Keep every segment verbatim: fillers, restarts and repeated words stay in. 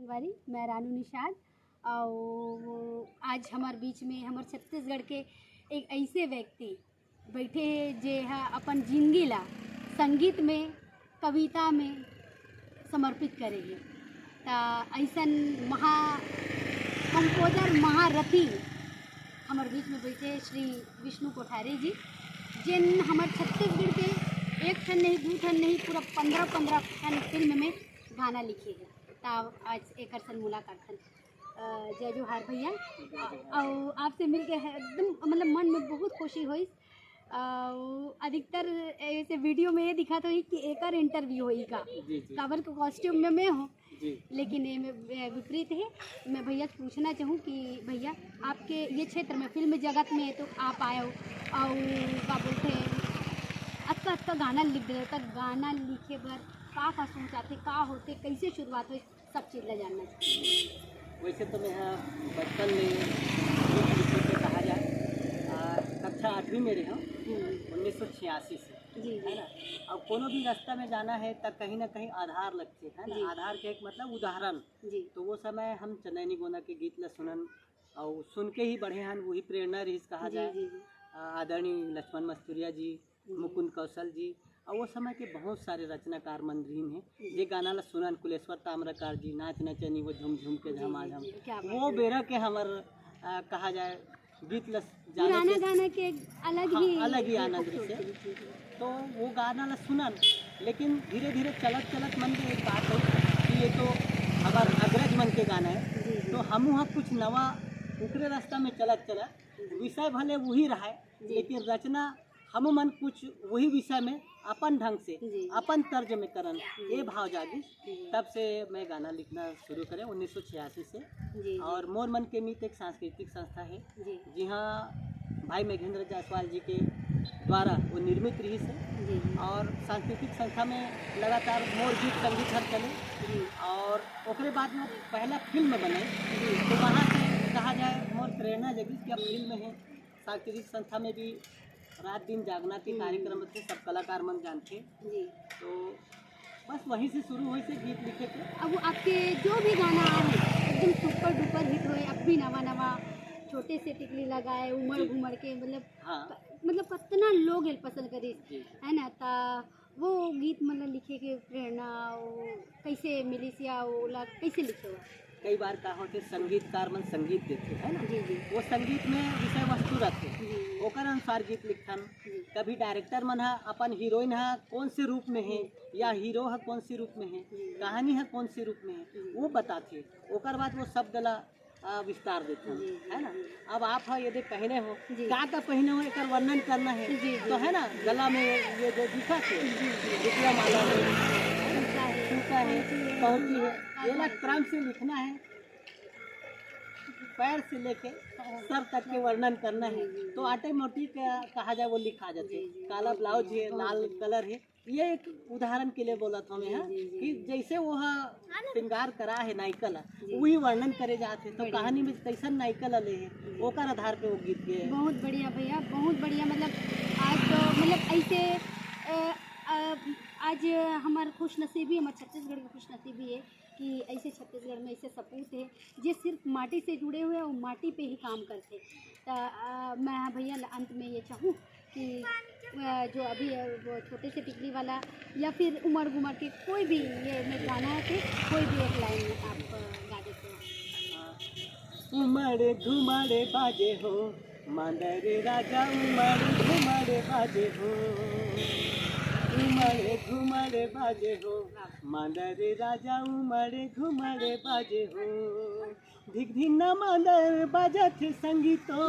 बारी, मैं रानू निषाद। और आज हमारे बीच में हमारे छत्तीसगढ़ के एक ऐसे व्यक्ति बैठे हे, जे ह अपन जिंदगी ला संगीत में, कविता में समर्पित करे हे। त ऐसन महा कंपोजर, महारथी हमर बीच में बैठे श्री विष्णु कोठारी जी, जिन हमर छत्तीसगढ़ के एक ठन नहीं, दू ठन नहीं, पूरा पंद्रह, पंद्रह ठन फिल्म में गाना लिखे हे। त आज एकर सन मुलाकात हन। अ, जय जोहार भैया। अउ आपसे मिलके है एकदम, मतलब, मन में बहुत खुशी होइस। अउ अधिकतर ऐसे वीडियो में ये दिखात होही कि एकर इंटरव्यू होही का, जी, जी। काबर के कॉस्ट्यूम में मैं हूँ, जी। लेकिन ये में, ए, विपरीत है। मैं भैया से पूछना चाहूँ कि भैया, आपके ये क्षेत्र में, फिल्म जगत में तो आप आए हो, और का बोलते हैं, अतका अतका गाना लिख दे, त गाना लिखे बर का का सोच आथे, का होथे, कैसे शुरुआत होइस, सब चीज ला जानना चाहूँ। वैसे तो मैं ह बचपन में, कहा जाए, आ, कक्षा आठवीं में रहे हूँ, हम्म। उन्नीस सौ छियासी से, जी, जी। है ना? अब कोनो भी रास्ता में जाना है, त कहीं ना कहीं आधार लगथे, है ना? जी। आधार के एक मतलब उदाहरण। जी। तो वो समय हम चंदैनी गोंदा के गीत ला सुनन, और सुन के ही बढ़े हन, वही प्रेरणा रहिस, कहा जी, जाए। जी, जी। आ, आदरणीय लक्ष्मण मस्तुरिया जी, जी। मुकुंद कौशल जी, और वो समय के बहुत सारे रचनाकार मन रहिन हे, जी। जे गाना ला सुनन, कुलेश्वर ताम्रकार जी, नाच नचनी वो झूम झूम के जी, जी, झमाझम, जी, क्या बात वो है। बेरा के हमर, आ, कहा जाए, गीत ला जाने पुराना के गाना के एक अलग हाँ, ही अलग ही एक आनंद खूबसूरती रहिथे। जी, जी। तो वो गाना ला सुनन, लेकिन धीरे धीरे चलत चलत मन के एक बात हो कि ये तो हमार अग्रज मन के गाना है, जी, जी। तो हमू ह कुछ नवा ओकरे रास्ता में चलत चलत, जी। विषय भले वही रहे, जी। लेकिन रचना हम मन कुछ वही विषय में अपन ढंग से, जी। अपन तर्ज में करन, जी। ये भाव जागिस। जी। तब से मैं गाना लिखना शुरू करे उन्नीस सौ छियासी से। जी, जी। और मोर मन के मीत एक सांस्कृतिक संस्था है, जी। जिहाँ भाई मेघेंद्र जायसवाल जी के द्वारा वो निर्मित रहिस हे। जी। और सांस्कृतिक संस्था में लगातार मोर गीत संगीत हर चले। जी। और ओकरे बाद में पहला फिल्म बने। जी। तो वहाँ से कहा जाए मोर प्रेरणा जगिस कि अब फिल्म है। सांस्कृतिक संस्था में भी रात दिन जागना के हम्म। कार्यक्रम रहिथे, सब कलाकार मन जानथे। जी। तो बस वहीं से शुरू होइस हे गीत लिखे के। अब वो आपके जो भी गाना आए हैं, एकदम सुपर डुपर हिट होए, अब भी नवा नवा, छोटे से टिकली लगाए, उमड़ जी। घुमड़ के, मतलब, हाँ। क-, मतलब, कितना लोग एल पसंद करिस, जी। है ना? त वो गीत मन ला लिखे के प्रेरणा, वो कैसे मिलिस या ओला कैसे लिखे हो? कई बार का होथे, संगीतकार मन संगीत देथे, है ना? जी, जी। वो संगीत में विषय वस्तु रथे, जी। ओकर अनुसार गीत लिखथन। जी। कभी डायरेक्टर मन ह अपन हीरोइन ह कौन से रूप में है, जी। या हीरो ह कौन से रूप में है, जी। कहानी ह कौन से रूप में है, जी। वो बताथे। ओकर बाद वो शब्द ला, आ, विस्तार देथन, जी, जी, है ना? जी। अब आप ह यदि पहने हो, जी। का का पहने हो, एकर वर्णन करना है, जी, जी, तो है ना, जी। गला में ये जो दिखा थे, जी, जी। बिटिया माला है, टीका है, टीका है, पहुंची है, पहुंची है, हाँ, ये ना हाँ। क्रम से लिखना है, पैर से लेके सर तक के वर्णन करना है, जी, जी, तो जी। ऑटोमेटिक, आ, कहा जाए, वो लिखा जाथे। जी, जी, काला जी, ब्लाउज जी, है, जी, लाल जी। कलर है, ये एक उदाहरण के लिए बोलत हंव मैं जी, ह जी, जी, कि जी। जैसे वो ह श्रृंगार करा है नायिका ला, जी। वही वर्णन करे जात हे, तो बढ़िया। कहानी में कैसन नायिका ला ले है, जी। ओकर आधार पे वो गीत के। बहुत बढ़िया भैया, बहुत बढ़िया। मतलब, आज तो, मतलब, ऐसे, अ, अ, आज हमार खुशनसीबी, हमार छत्तीसगढ़ की खुशनसीबी है कि ऐसे छत्तीसगढ़ में ऐसे सपूत है, जे सिर्फ माटी से जुड़े हुए और माटी पे ही काम करते। त, अ, मैं भैया ल-, अंत में ये चाहूँ कि, अ, जो अभी, अ, वो छोटे से टिकली वाला या फिर उमड़ घुमड़ के कोई भी ये में गाना है, तो कोई भी एक लाइन आप, अ, गा देते हो। उमड़ घुमड़ बाजे हो, मांदर राजा उमड़ घुमड़ बाजे हो, उमड़ घुमड़ बाजे हो, मांदर राजा उमड़ घुमड़ बाजे हो। धिक धिन्ना मांदर बाजत संगीतो,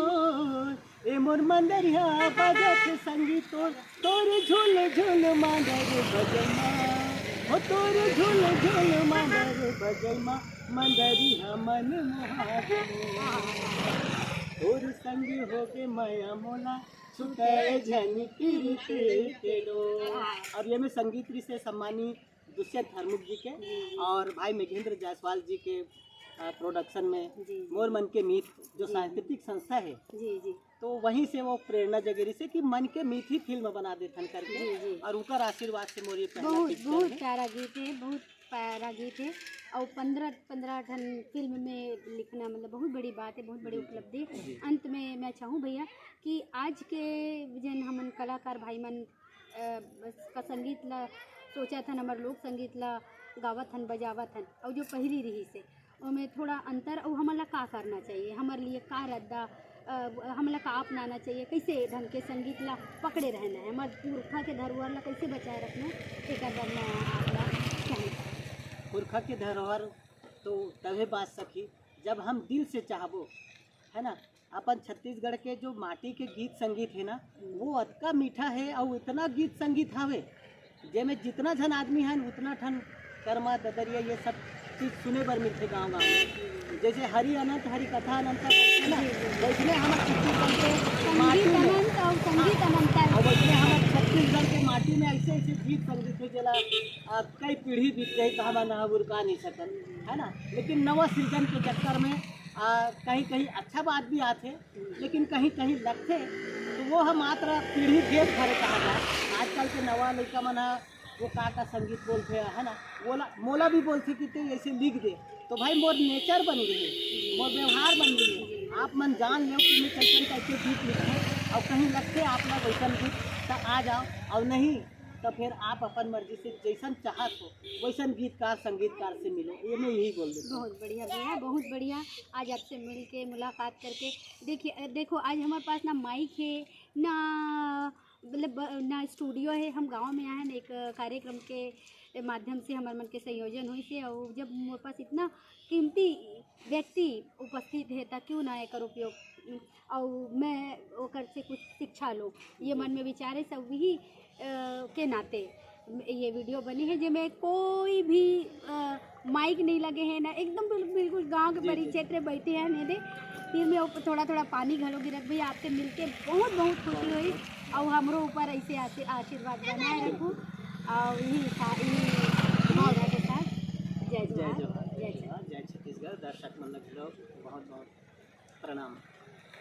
ए मोर मांदरिया बाजत संगीतो, तोर झुल झुल मांदर बजैमा, हो तोर झुल झुल मांदर बजैमा, मांदरिया मन मोहा दे। तोर संग होगे मया मोला, छुटे झन पीरित के डोर। अब ये में संगीत विषय सम्मानी दुष्यंत हरमुख जी के जी, जी। और भाई मेघेंद्र जायसवाल जी के, अ, प्रोडक्शन में जी, जी। मोर मन के मीत जो जी। सांस्कृतिक संस्था है, जी, जी। तो वहीं से वो प्रेरणा जगेरी से कि मन के मीत ही फिल्म बना देथन करके जी, जी। और उनकर आशीर्वाद से मोर ये पहला बहुत, पिक्चर बहुत है। प्यारा गीत है, बहुत पैरा गीत हे, अउ पंद्रह, पंद्रह ठन फिल्म में लिखना, मतलब, बहुत बड़ी बात हे, बहुत बड़ी उपलब्धि। अंत में मैं चाहूँ भैया कि आज के जेन हमन कलाकार भाई मन, अ, का संगीत ला सोचत हन, हमर लोक संगीत ला गावत हन, बजावत हन, अउ जो पहिली रिहिस हे, ओमे थोड़ा अंतर, अउ हमन ला का करना चाहिए, हमर लिए का रद्दा, अ, हमन ला का अपनाना चाहिए, कैसे ढंग के संगीत ला पकड़े रहना है, हमर पुरखा के धरोहर ला कैसे बचाए रखना है, एकर बर मैं आप ला चाहूँ। पुरखा के धरोहर तो तभे बाँच सकही, जब हम दिल से चाहबो, है ना? अपन छत्तीसगढ़ के जो माटी के गीत संगीत हे ना, वो अतका मीठा हे अउ इतना गीत संगीत हवे, जेमे जितना झन आदमी हन, उतना ठन करमा, ददरिया, ये सब चीज सुने बर मिलथे गाँव गाँव में। जैसे हरि अनंत, हरि कथा अनंत करथे ना, वैसने हमर छत्तीसगढ़ के माटी संगीत में, अनंत अउ संगीत अनंता हे। अउ वैसने हमर छत्तीसगढ़ के माटी में ऐसे ऐसे गीत संगीत हे, जेला, आ, कई पीढ़ी बीत गई, तो हमन ह उरका नहीं सकन, है ना? लेकिन नवा सृजन के चक्कर में, आ, कहीं कहीं अच्छा बात भी आथे, लेकिन कहीं कहीं लगथे, तो वो ह मात्र पीढ़ी भेद भरे कहा जाए। आजकल के नवा लइका मन ह वो का का संगीत बोलथे, है ना, मोला मोला भी बोलथे कि ते ऐसे लिख दे, तो भाई, मोर नेचर बन गई, मोर व्यवहार बन गई। आप मन जान लो कि मैं कैसन टाइप के गीत लिखूँ, और कहीं लगथे आप लोग वैसन गीत, तो आ जाओ, और नहीं तो फिर आप अपन मर्जी से जैसन चाहत हो वैसन गीतकार संगीतकार से मिलो, ये मैं यही बोल देता हूँ। बहुत बढ़िया भैया, बहुत बढ़िया। आज आपसे मिल के, मुलाकात करके, देखिए, अ, देखो, आज हमारे पास ना माइक है, ना, मतलब, ब-, ना स्टूडियो है। हम गांव में आए हैं, एक कार्यक्रम के माध्यम से हमारे मन के संयोजन हुई से, और जब मोर पास इतना कीमती व्यक्ति उपस्थित है, तो क्यों ना एकर उपयोग, और मैं ओकर से कुछ शिक्षा लूँ, ये मन में विचारे सब वही, अ, के नाते ये वीडियो बनी है, जेमे कोई भी, अ, माइक नहीं लगे है ना, एकदम बिल-, बिल्कुल गांव के जी, जी। परिक्षेत्र बैठे हैं, नहीं दे। फिर मैं ऊपर थोड़ा थोड़ा पानी घलो गिरत, भैया, आपसे मिलके बहुत बहुत खुशी हुई, और हमरो ऊपर ऐसे आशी-, आशीर्वाद बनाए रखो, और यही सा-, यही भावना के साथ जय जय जोहार, जोहार, जय जय जोहार। जोहार, जय छत्तीसगढ़। दर्शक मन ल घलो बहुत बहुत प्रणाम।